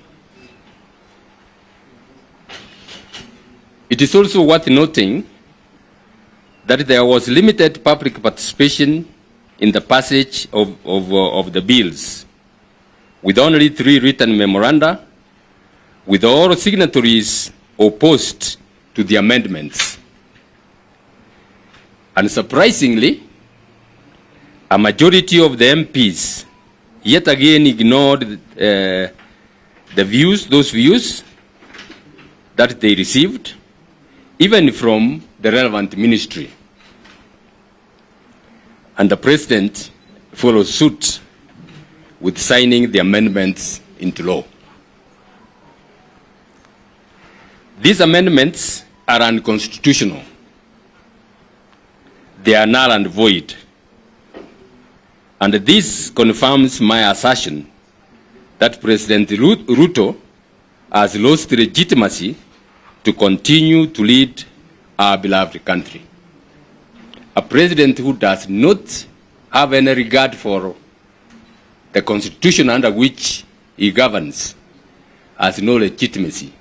It is also worth noting that there was limited public participation in the passage of the bills, with only 3 written memoranda, with all signatories opposed to the amendments. And surprisingly, a majority of the MPs yet again ignored those views that they received, even from the relevant ministry. And the president followed suit with signing the amendments into law. These amendments are unconstitutional. They are null and void. And this confirms my assertion that President Ruto has lost legitimacy to continue to lead our beloved country. A president who does not have any regard for the constitution under which he governs has no legitimacy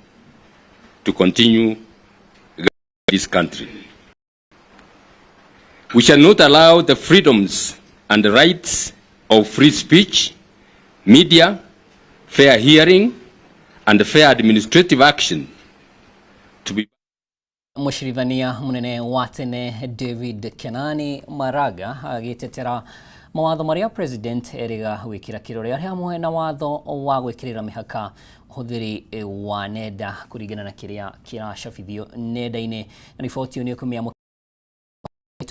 to continue this country. We shall not allow the freedoms and the rights of free speech, media, fair hearing, and fair administrative action to be. Mũcirithania mũnene wa tene David Kenani Maraga agĩtetera mawatho marĩa president erĩga gwĩkĩra kĩrore arĩ hamwe na watho wa gwĩkĩrĩra mĩhaka ũhũthĩri wa nenda kũringana na kĩrĩa kĩracabithio nenda-inĩ. Na riboti ĩyo nĩ ĩkũmĩa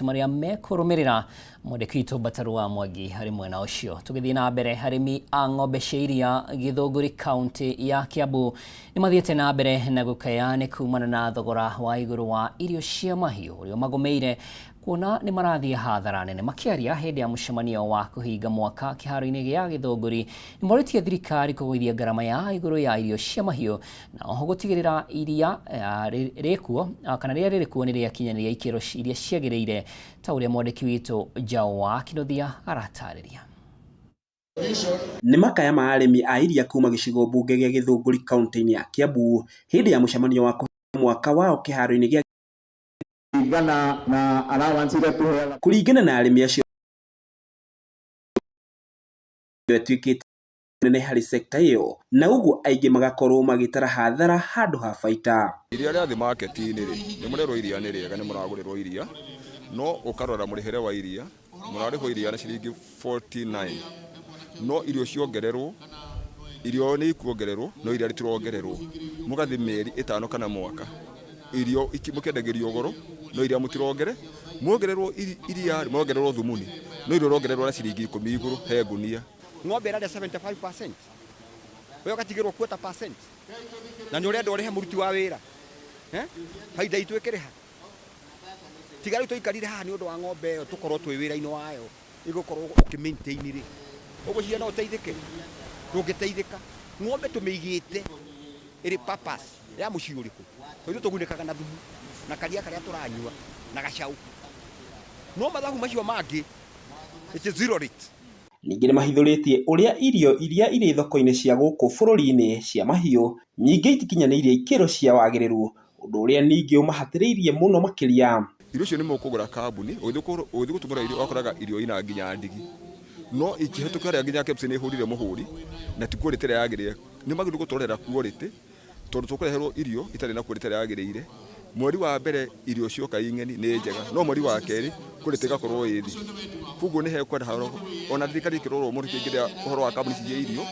marĩa mekũrũmĩrĩra. Mwandĩki witũ Mbataru wa Mwangi harĩ mwena ũcio. Tũgĩthiĩ na mbere, arĩmi a ng'ombe cia iria Gĩthũngũri kaunti ya Kiambu nĩ mathiĩte na mbere na gũkaya nĩ kumana na thogora wa igũrũ wa irio cia mahiũ ũrĩa ũmagũmĩire kuona nĩ marathiĩ hathara nene. Makĩaria hĩndĩ ya mũcemanio wa kũhinga mwaka kĩharo-inĩ gĩa Gĩthũngũri, nĩ morĩtie thirikari kũgũithia ngarama ya igũrũ ya irio cia mahiũ na oho gũtigĩrĩra iria rĩkuo kana rĩrĩa rĩrĩ kuo nĩ rĩakinyanĩria ikĩro iria ciagĩrĩire, ta ũrĩa mwandĩki witũ Njaũ wa Kinuthia aratarĩria. Nĩ makaya ma arĩmi a iria kuma gĩcigo mbunge gĩa Gĩthũngũri kaunti-inĩ ya Kiambu hĩndĩ ya mũcemanio wa kũhinga mwaka wao kĩharo-inĩ gĩa kũringana na allowance iria tũheaga. Kũringana na arĩmi acio ĩtuĩkĩte nene harĩ sekta ĩyo na ũguo aingĩ magakorwo magĩtara hathara handũ ha baita. Iria rĩathiĩ market-inĩ rĩ, nĩ mũrerwo iria nĩ rĩega, nĩ mũragũrĩrwo iria, no ũkarora mũrĩhĩre wa iria, mũrarĩhwo iria na ciringi 49, no irio ciongererwo, irio nĩ ikuongererwo, no iria rĩtirongererwo. Mũgathiĩ mĩeri 5 kana mwaka, irio mũkendagĩrio goro, no iria mũtirongere, muongererwo iria, muongererwo thumuni, no irio ũrongererwo na ciringi 10 igũrũ he ngunia. Ng'ombe ĩrarĩa 75%, we ũgatigĩrwo quarter percent, na nĩ ũrenda ũrĩhe mũruti wa wĩra, baida itũ ĩkĩrĩha. Tiga rĩu tũikarire haha nĩ ũndũ wa ng'ombe ĩyo tũkorwo twĩ wĩra-inĩ wayo, ĩgũkorwo ũkĩ maintain rĩ, ũgwĩciria no ũteithĩke? Ndũngĩteithĩka. Ng'ombe tũmĩigĩte ĩrĩ purpose ya mũciĩ ũrĩkũ? Tondũ ithuĩ tũgunĩkaga na thumu na karia karĩa tũranyua na gacaũ, no mathabu macio mangĩ it is zero rate. Ningĩ nĩ mahithũrĩtie ũrĩa irio iria irĩ thoko-inĩ cia gũkũ bũrũri-inĩ cia mahiũ nyingĩ itikinyanĩirie ikĩro cia wagĩrĩru, ũndũ ũrĩa ningĩ ũmahatĩrĩirie mũno makĩria. Irio icio nĩ mũkũgũra kambuni, ũgĩthiĩ gũtũmĩra irio ũgakoraga irio ina nginya ndigi, no ikĩhetũka harĩa nginya KEBS nĩ ĩhũrire mũhũri na ti quality ĩrĩa yagĩrĩire. Nĩ magĩrĩirwo gũtũrorera quality tondũ tũkũreherwo irio itarĩ na quality ĩrĩa yagĩrĩire. Mweri wa mbere irio cioka ing'eni nĩ njega, no mweri wa kerĩ quality ĩgakorwo ĩ thĩ. Koguo nĩ hekwenda ona thirikari ĩkĩrorwo mũno ĩkĩingĩrĩra ũhoro wa kambuni cia irio,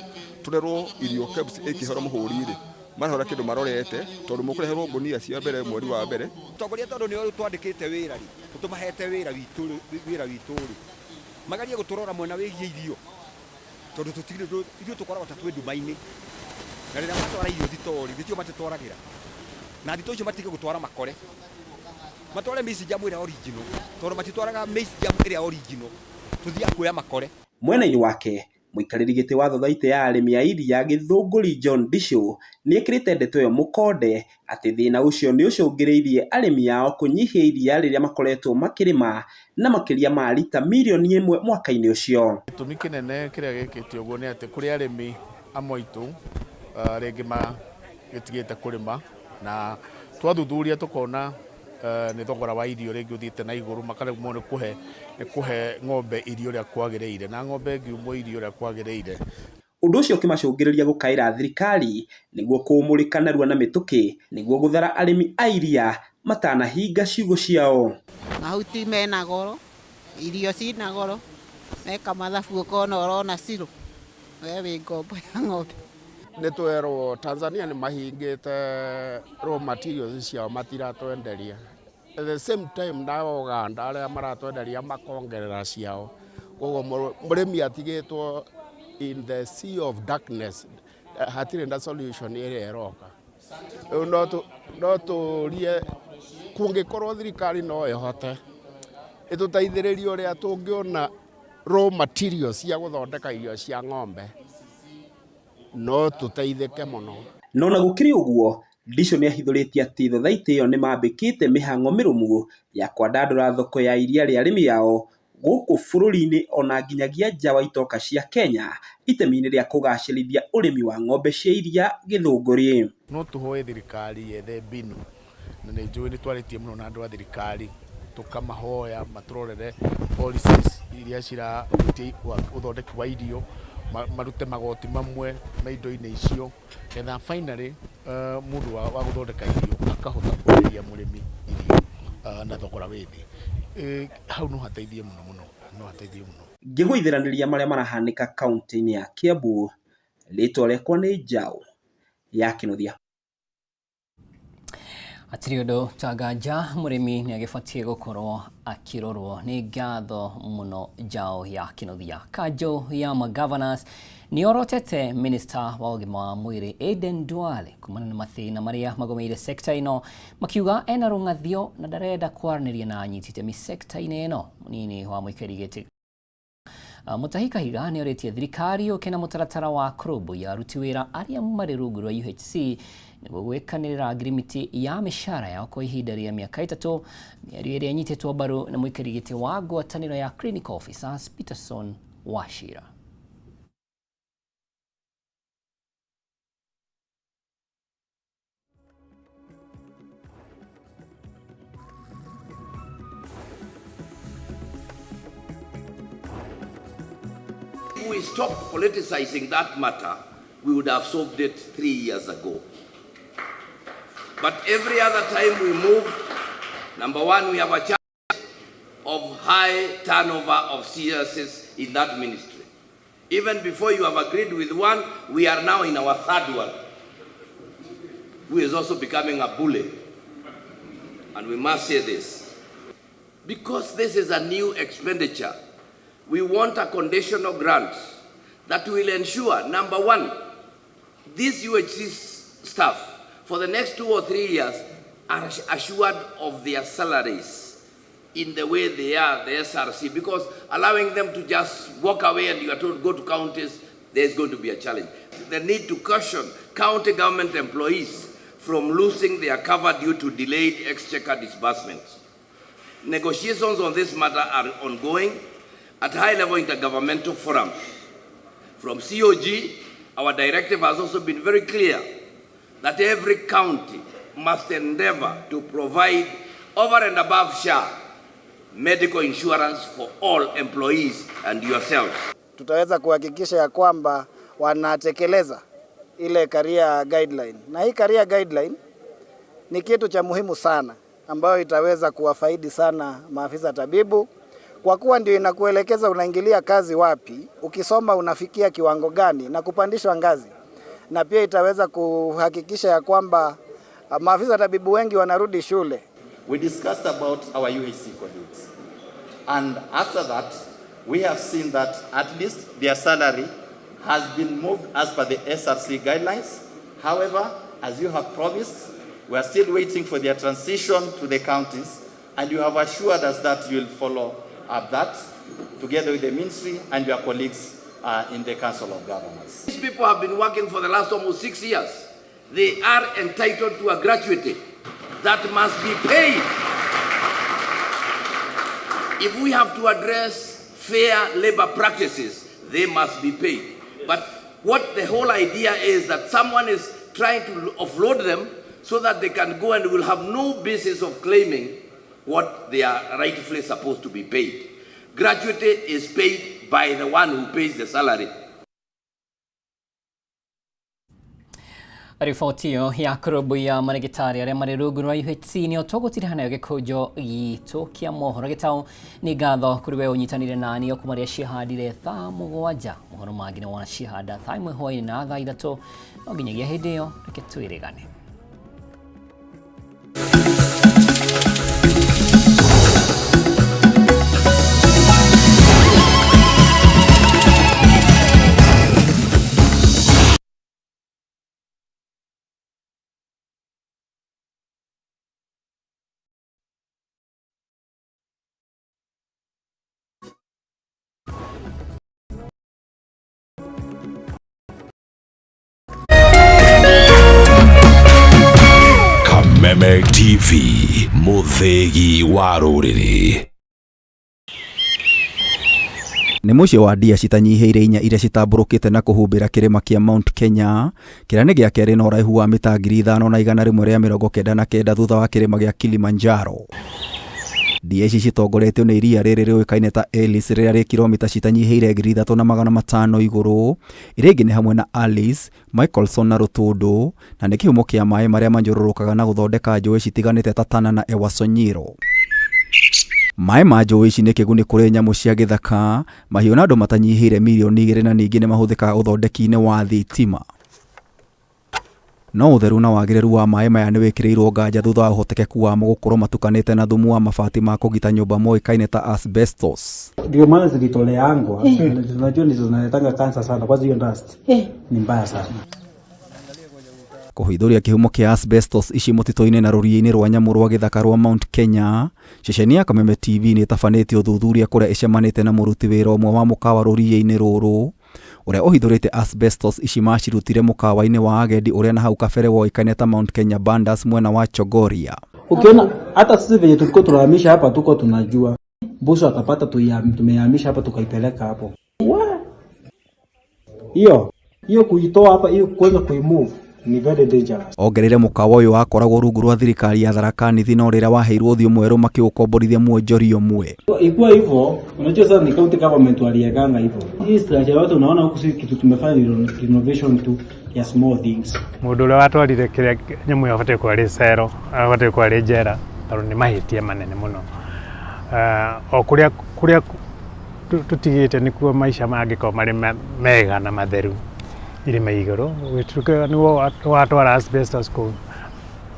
tũrerwo irio KEBS ĩkĩhora mũhũri rĩ, marahora kĩndũ marorete tondũ mũkũreherwo ngunia cia mbere mweri wa mbere. Tongoria tondũ nĩo twandĩkĩte wĩra rĩ, tũmahete wĩra witũ wĩra witũ rĩ, magerie gũtũrora mwena wĩgiĩ irio tondũ tũtirĩ ithuĩ tũkoragwo ta twĩ nduma-inĩ, na rĩrĩa matwara irio thitoo rĩ, thitoo matitwaragĩra, na thitoo icio matige gũtwara makore. Matware maize jam ĩrĩa original, tondũ matitwaraga maize jam ĩrĩa original, tũthiaga kuoya makore. Mwena-inĩ wake, mũikarĩri gĩtĩ wa thothaitĩ ya arĩmi a iria Gĩthũngũri John Ndichu nĩekĩrĩte ndeto ĩyo mũkonde atĩ thĩna ũcio nĩũcũngĩrĩirie arĩmi ao kũnyihia iria rĩrĩa makoretwo makĩrĩma na makĩria ma rita mirioni 1 mwaka-inĩ ũcio. Gĩtũmi kĩnene kĩrĩa gĩkĩte ũguo nĩ atĩ kũrĩ arĩmi amwe aitũ rĩngĩ magĩtigĩte kũrĩma, na twathuthuria tũkona nĩ thogora wa irio rĩngĩ ũthiĩte na igũrũ, makaremwo nĩ kũhe ng'ombe irio ũrĩa kwagĩrĩire, na ng'ombe ĩngiumwo irio ũrĩa kwagĩrĩire. Ũndũ ũcio ũkĩmacũngĩrĩria gũkaĩra thirikari nĩguo kũũmũrĩka narua na mĩtũkĩ nĩguo gũthara arĩmi a iria matanahinga ciugũ ciao. Mahuti mena goro, irio cina goro, meka mathabu ũkona ũrona ciro, we wĩ ngombo ya ng'ombe. Nĩ twerwo Tanzania nĩ mahingĩte raw materials ciao matiratwenderia. At the same time na Uganda arĩa maratwenderia makongerera ciao. Koguo mũrĩmi atigĩtwo in the sea of darkness, hatirĩ na solution ĩrĩa ĩroka. Rĩu no tũrie kũngĩkorwo thirikari no ĩhote ĩtũteithĩrĩrie ũrĩa tũngĩona raw materials cia gũthondeka irio cia ng'ombe, no tũteithĩke mũno. No na gũkĩrĩ ũguo, Ndichu nĩahithũrĩtie atĩ thothaitĩ ĩyo nĩmambĩkĩte mĩhang'o mĩrũmu ya kwandandũra thoko ya iria rĩa arĩmi ao gũkũ bũrũri-inĩ ona nginyagia nja wa itoka cia Kenya itemi-inĩ rĩa kũgacĩrithia ũrĩmi wa ng'ombe cia iria Gĩthũngũri. No tũhoe thirikari yethe mbinu, na nĩ njũĩ nĩ twarĩtie mũno na andũ a thirikari tũkamahoya matũrorere policies iria cirahutia ũthondeki wa irio, marute magoti mamwe ma indo-inĩ icio, getha finally mũndũ wa gũthondeka irio akahota kwenderia mũrĩmi irio na thogora wĩ thĩ. Hau no hateithie mũno mũno, no hateithie mũno. Ngĩgũithiranĩria marĩa marahanĩka kaunti-inĩ ya Kiambu, rĩtwa rĩakwa nĩ Njaũ ya Kĩnuthia. Hatirĩ ũndũ ta nganja mũrĩmi nĩ agĩbatiĩ gũkorwo akĩrorwo. Nĩ ngatho mũno Njaũ ya Kĩnuthia. Kanjũ ya Magovernors nĩ orotete Minister wa ũgima wa mwĩrĩ Aden Duale kumana na mathĩna marĩa magomeire sekta ĩno, makiuga ena rũng'athio na ndarenda kwaranĩria na anyiti itemi sekta-inĩ ĩno. Mũnini wa mũikarĩri gĩtĩ Mutahi Kahiga nĩ orĩtie thirikari yũke na mũtaratara wa kũrũmbũiya aruti wĩra arĩa marĩ rungu rwa UHC nĩguo gwĩkanĩrĩra ngirimiti ya mĩcara yao kwa ihinda rĩa mĩaka 3, mĩario ĩrĩa ĩnyitĩtwo mbaru nĩ mũikarĩri gĩtĩ wa ngwatanĩro ya Clinical Officers Peterson Wachira. If we stopped politicizing that matter, we would have solved it 3 years ago. But every other time we move, number one, we have a challenge of high turnover of CSs in that ministry. Even before you have agreed with one, we are now in our third one, who is also becoming a bully. And we must say this, because this is a new expenditure, we want a conditional grant that will ensure, number one, these UHC staff for the next 2 or 3 years are assured of their salaries in the way they are, the SRC, because allowing them to just walk away and you are told go to counties, there's going to be a challenge. The need to caution county government employees from losing their cover due to delayed exchequer disbursements. Negotiations on this matter are ongoing at high-level intergovernmental forums. From COG, our directive has also been very clear that every county must endeavor to provide over and above SHA medical insurance for all employees and yourselves. Tutaweza kuhakikisha ya kwamba wanatekeleza ile career guideline. Na hii career guideline ni kitu cha muhimu sana ambayo itaweza kuwafaidi sana maafisa tabibu, kwa kuwa ndio inakuelekeza unaingilia kazi wapi, ukisoma unafikia kiwango gani na kupandishwa ngazi. Na pia itaweza kuhakikisha ya kwamba maafisa tabibu wengi wanarudi shule. We discussed about our UHC colleagues, and after that we have seen that at least their salary has been moved as per the SRC guidelines. However, as you have promised, we are still waiting for their transition to the counties. And you have assured us that you will follow up that together with the ministry and your colleagues in the Council of Governors. These people have been working for the last almost 6 years. They are entitled to a gratuity that must be paid. If we have to address fair labor practices, they must be paid. But what the whole idea is that someone is trying to offload them so that they can go and will have no basis of claiming what they are rightfully supposed to be paid. Gratuity is paid by the one who pays the salary. Riboti ĩyo ya kũrũmbũiya marĩgĩtarĩ arĩa marĩ rungu rwa UHC nĩyo tũgũtiriha nayo gĩkũnjo gitũ kĩa mohoro gĩtaũ. Nĩ ngatho kũrĩ we ũnyitanire nani o kuma rĩrĩa ciĩhandire thaa 7. Mohoro mangĩ nĩ wona ciĩhanda thaa 1 hwaĩ-inĩ na thaa 3. No nginyagia hĩndĩ ĩyo reke twĩrĩgane. Kameme TV, mũthĩgi wa rũrĩrĩ. Nĩ mũciĩ wa ndia citanyihĩire 4 iria citambũrũkĩte na kũhumbĩra kĩrĩma kĩa Mount Kenya, kĩrĩa nĩ gĩa kerĩ na ũraihu wa mita 5199 thutha wa kĩrĩma gĩa Kilimanjaro. Ndia ici citongoretio nĩ iria rĩrĩ rĩũĩkaine ta Ellis rĩrĩa rĩ kilomita citanyihĩire 3500 igũrũ, iria ingĩ nĩ hamwe na Alice, Michelson na Rũtũndũ, na nĩ kĩhumo kĩa maĩ marĩa manyũrũrũkaga na gũthondeka njũĩ citiganĩte ta Tana na Ewaso Nyiro. Maĩ ma njũĩ ici nĩ kĩguni kũrĩ nyamũ cia gĩthaka, mahiũ na andũ matanyihĩire mirioni 2 na ningĩ nĩ mahũthĩkaga ũthondeki-inĩ wa thitima. No ũtheru na wagĩrĩru wa maĩ maya nĩ wĩkĩrĩirwo nganja thutha wa ũhotekeku wamo gũkorwo matukanĩte na thumu wa mabati ma kũgita nyũmba moĩkaine ta asbestos. Ndio maana zilitoleangwa, tunajua ndizo zinaletanga cancer sana, kwanza hiyo dust ni mbaya sana. Kũhithũria kĩhumo kĩa asbestos ici mũtitũ-inĩ na rũriĩ-inĩ rwa nyamũ rwa gĩthaka rwa Mount Kenya, ceceni ya Kameme TV nĩ ĩtabanĩtie ũthuthuria kũrĩa ĩcemanĩte na mũruti wĩra ũmwe wa mũkawa rũriĩ-inĩ rũrũ ũrĩa ũhithũrĩte asbestos ici macirutire mũkawa-inĩ wa agendi ũrĩa na hau kabere woĩkaine ta Mount Kenya Bandas mwena wa Chogoria. Ukiona hata sisi venye tulikuwa tunahamisha hapa tuko tunajua mbuso akapata tumehamisha hapa tukaipeleka hapo. Hiyo hiyo kuitoa hapa hiyo kwanza kuimove ni very dangerous. Ongereire mũkawa ũyũ wakoragwo rungu rwa thirikari ya Tharaka Nithi no rĩrĩa waheirwo ũthiũ mwerũ makĩũkomborithia mwonjoria ũmwe. Ikuwa hivyo, unajua sasa ni county government waliekanga hivyo. Hii structure yote unaona huku si kitu tumefanya ni renovation tu ya small things. Mũndũ ũrĩa watwarire kĩrĩa nyamũ ĩyo abatiĩ gũkorwo arĩ cero, abatiĩ gũkorwo arĩ njera tondũ nĩ mahĩtia manene mũno. O kũrĩa kũrĩa tũtigĩte nĩkuo maica mangĩkorwo marĩ mega na matheru irĩma igũrũ. Gũtuĩka nĩwe watwara asbestos kũu,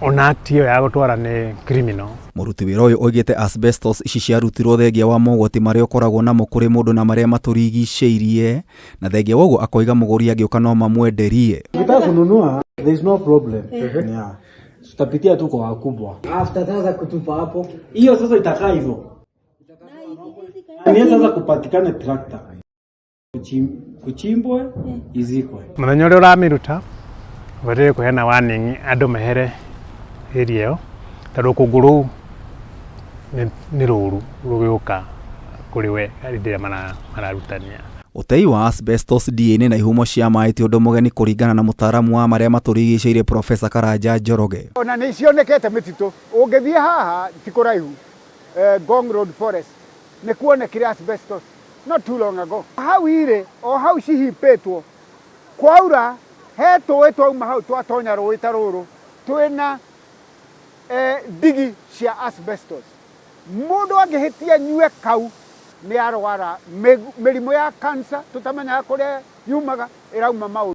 ona act ĩyo ya gũtwara nĩ criminal. Mũruti wĩra ũyũ oigĩte asbestos ici ciarutirwo thengia wa mogwati marĩa ũkoragwo namo kũrĩ mũndũ na marĩa matũrigicĩirie, na thengia wa ũguo akoiga mũgũri angĩũka no mamwenderie. Ukitaka kununua, there is no problem. Yeah. Tutapitia tu kwa wakubwa. After sasa kutupa hapo, hiyo sasa itakaa hivyo. Ni sasa kupatikane tractor. Kuchimbwe, izikwe. Mũthenya ũrĩa ũramĩruta, ũbataire kũheana warning andũ mehere area ĩyo, tondũ rũkũngũ rũu nĩ rũru rũgĩũka kũrĩ we hĩndĩ ĩrĩa mararutania. Ũtei wa asbestos ndia-inĩ na ihumo cia maĩ ti ũndũ mũgeni kũringana na mũtaaramu wa marĩa matũrigicĩirie Profesa Karanja Njoroge. Ona nĩ cionekete mĩtitũ, ũngĩthiĩ haha ti kũraihu, Ngong Road Forest, nĩ kuonekire asbestos not too long ago. Hau irĩ, o hau cihipĩtwo, kwaura he tũĩ twauma hau twatonya rũĩ ta rũrũ, twĩna ndigi cia asbestos. Mũndũ angĩhĩtia nyue kau nĩ arwara mĩrimũ ya cancer, tũtamenyaga kũrĩa yumaga, ĩrauma maũndũ.